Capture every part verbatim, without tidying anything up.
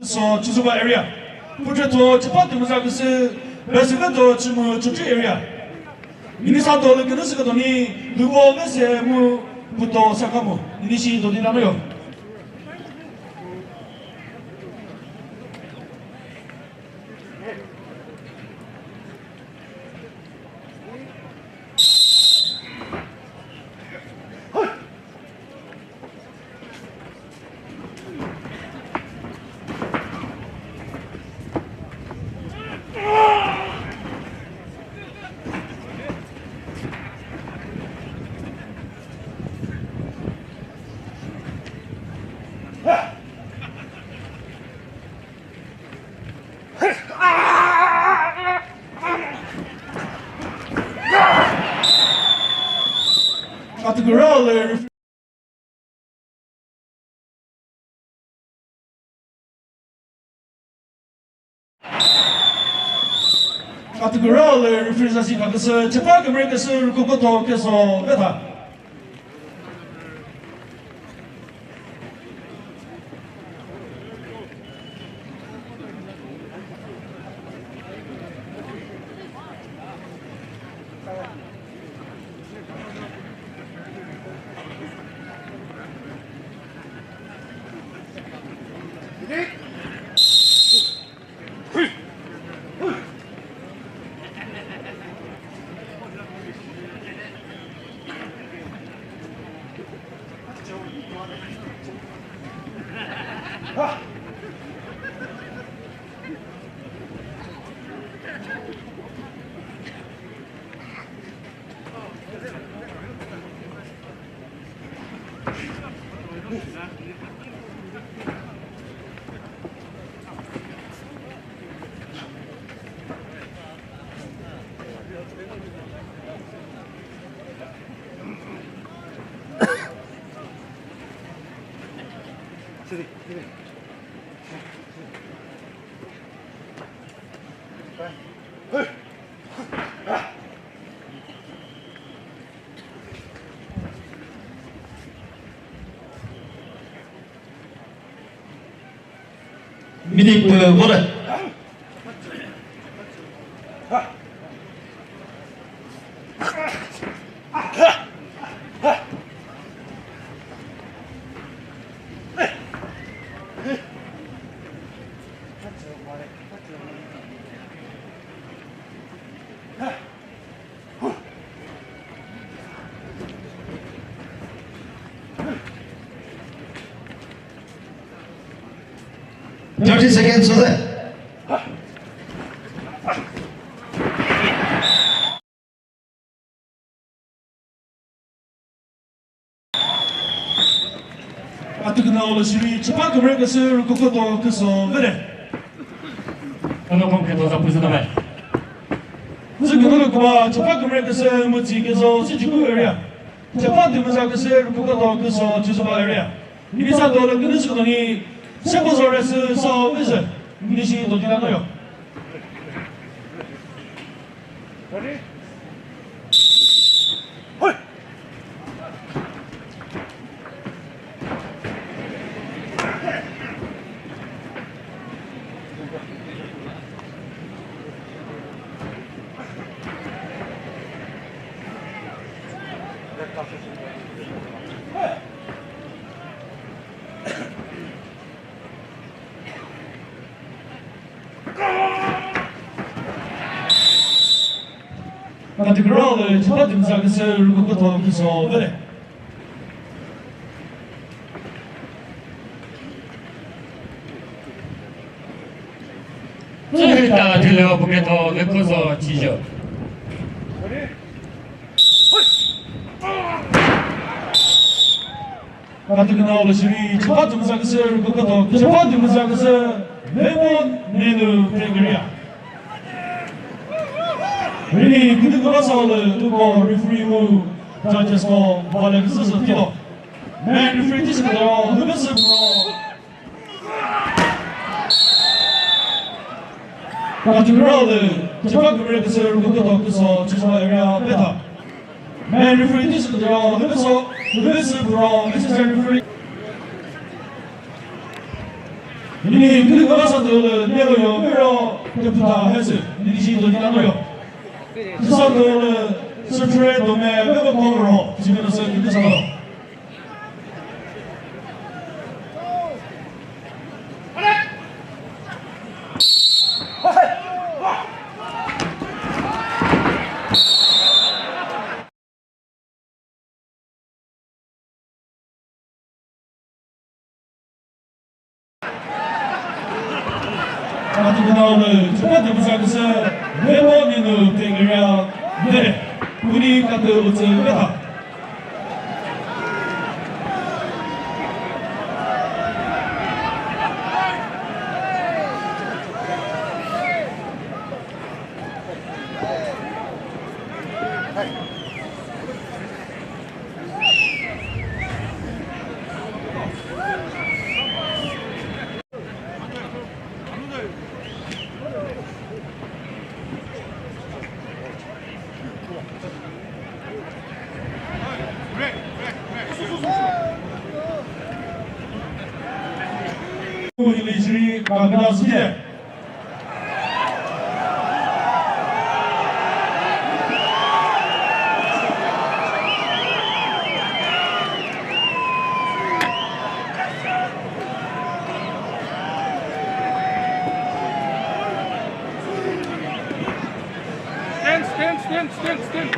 So, Chozuba area. Putretho, Chepa Tümüza küsü, Besüketo, Chümu, Chokri area. Minisa dolu künü süketoni, Lugo, Mese, Mu, Puto, Sakamu. Inishi, Dodi Nanoyo. Category Category le referee sasi kaküsü, chepa kümre küsü, rükükotho küsü, vetha. Minute pü vore. Thirty seconds, sir. Atukuna olo shiri, chepa kümre küsü, rükükotho küsü, vere. Ano kom keto za püzü dame. Zü kümre küba, chepa kümre küsü, mütsi küsü, Sichuku area. Chepa Tümüza küsü, rükükotho küsü, Chozuba area. Minisa dolu künü süketoni, Sepo Zores, so, vizü. Inishi, Dodi Nanoyo. Category le, chepa Tümüza küsü, rükükotho küsü, vere. Zühita thilo buketo lükuzo chijo. Katukuna olo shiri, chepa Tümüza küsü, rükükotho, chepa Tümüza küsü, Lemon Nenu Gregoria. Rini, kutu kula sale, tuko referee mu, judges ko, vale küsü sü tilo. Men referee tisi kutaro, hübüsü bro. Katukura le, chepa kümre küsü, rükükotho küsü, Chozuba area, vetha. Men referee tisi kutaro, hübüsü, hübüsü bro, assistant referee. Ini kini kaba sa tole ne yo yo pero te puta hese ni si to ni ano yo. Sa tole se tre do me me ko ko ro si me se ni sa. Atu kuna ule, chuma te musa kusa, nebo ninu te ngira, ne, kuni katu utsu kata. Stand, stand, stand, stand, stand.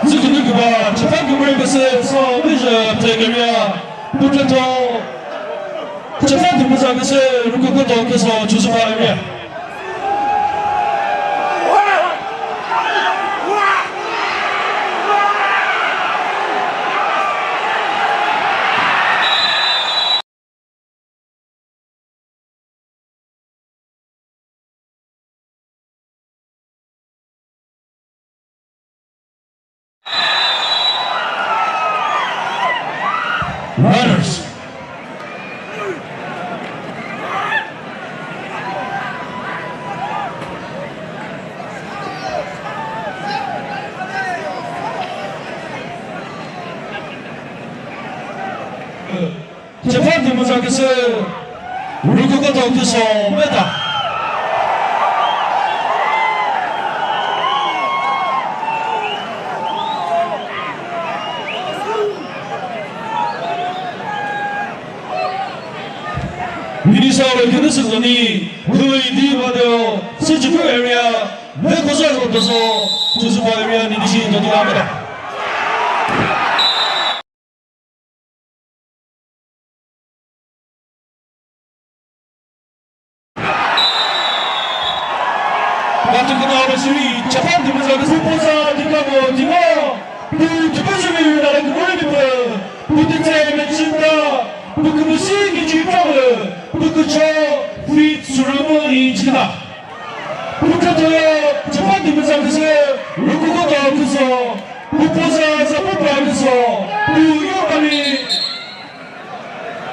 Zikini kiba, chapa kümre kese, so, vizha, play area, putreto, chapa kümre kese, rukukuto kese, chusuba area. Runners. Chepha tümüza küsü, rükuko to küso meta. Minisa ro künü sü zoni, Louis D Vadeo, Süchükü area, ve kosa ro toso, Chusupa area ni disi zoni la meta. Batu kena ora siri, chapa di maza kupu poza di kamo di mo. Pu di maza mi na la kumuri di pe. Pu di tse me chinda, pu kumusi ki chi travel, pu kucho fit suramu ni chinda. Pu kato ya, chapa di maza kuso, ruku koto kuso, pu poza za pu pa kuso, pu yo kami.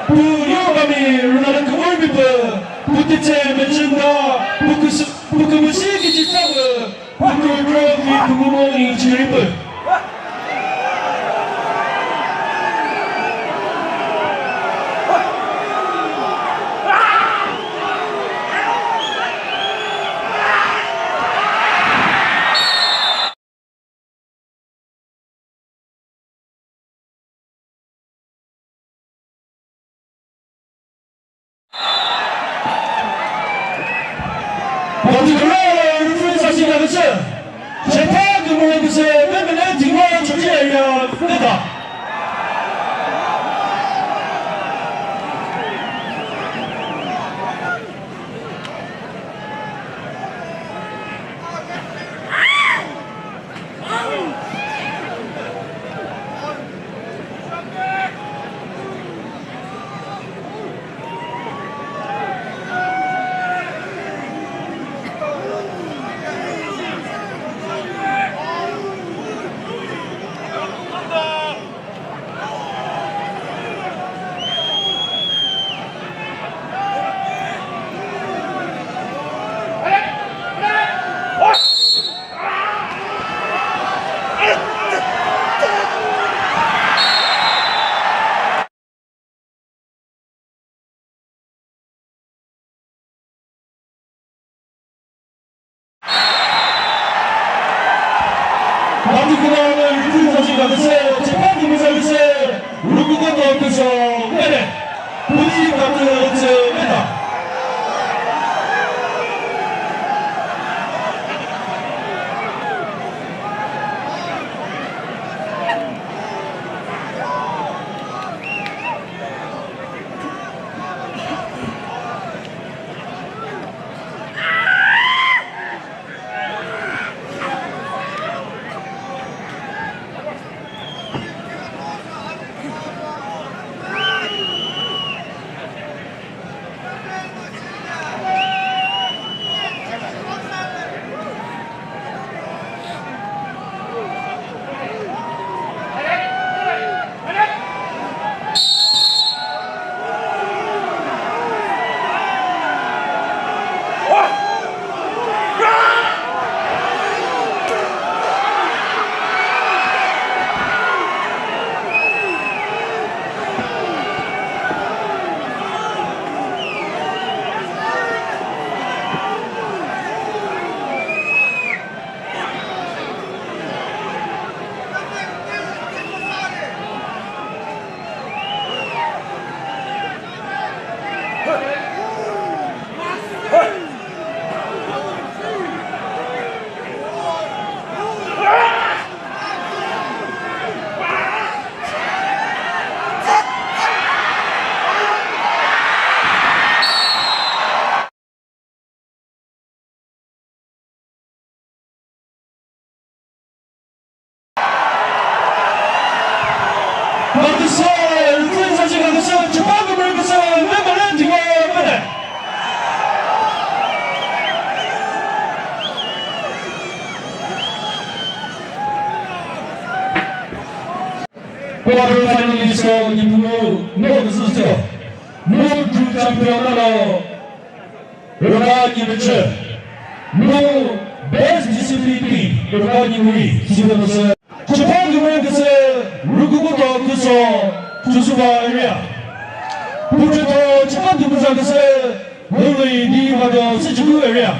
Pu yo kami rüna lü kümüri mi pü, pu titse mechinda, pu küsü, pu kümüsi kichi tavü, pu kükro mi kümümo inchiri pü. Particular referee sa shi ka küsü. Chepa kümüre küsü, Memele Dingwa Chokri area, Veta. Quarter final is called Nipu, no, this is still. No, group champion, no, no. Rüka Nyichü. No, best discipline, Rüka Nyichü. Chipang Gümrü küsü, Rükukuto küso, Chusuba area. Puchuto, Chipang Gümrü küsü, Hulu Di Vado, Sichuku area.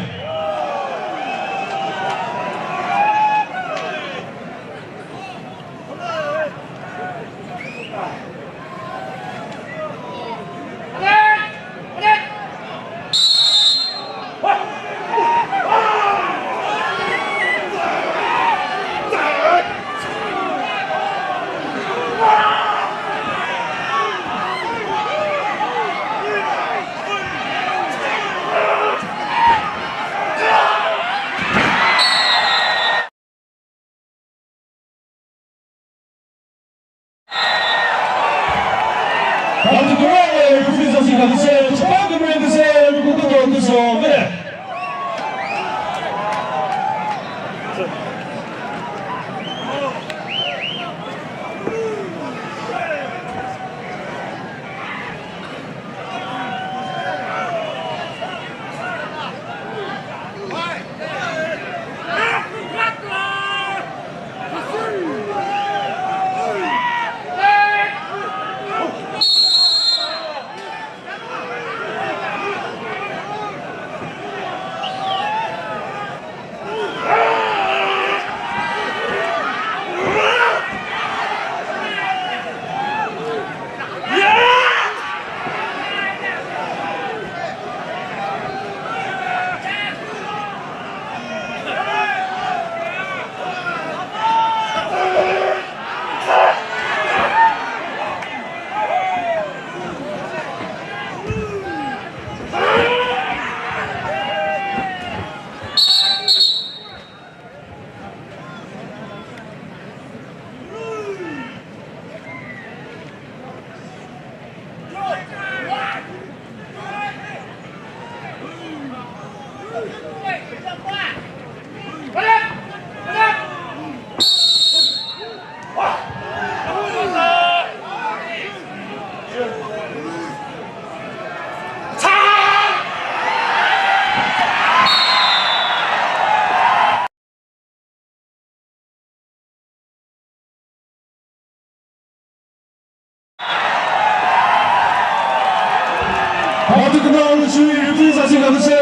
Mhatho kümüzü referee sasü kümüzü,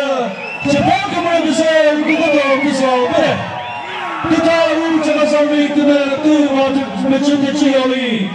chepha kümüzü, kukudo küsa pele. Küta u chaka sami kümüzü, tu mhatho mechun de chiyali.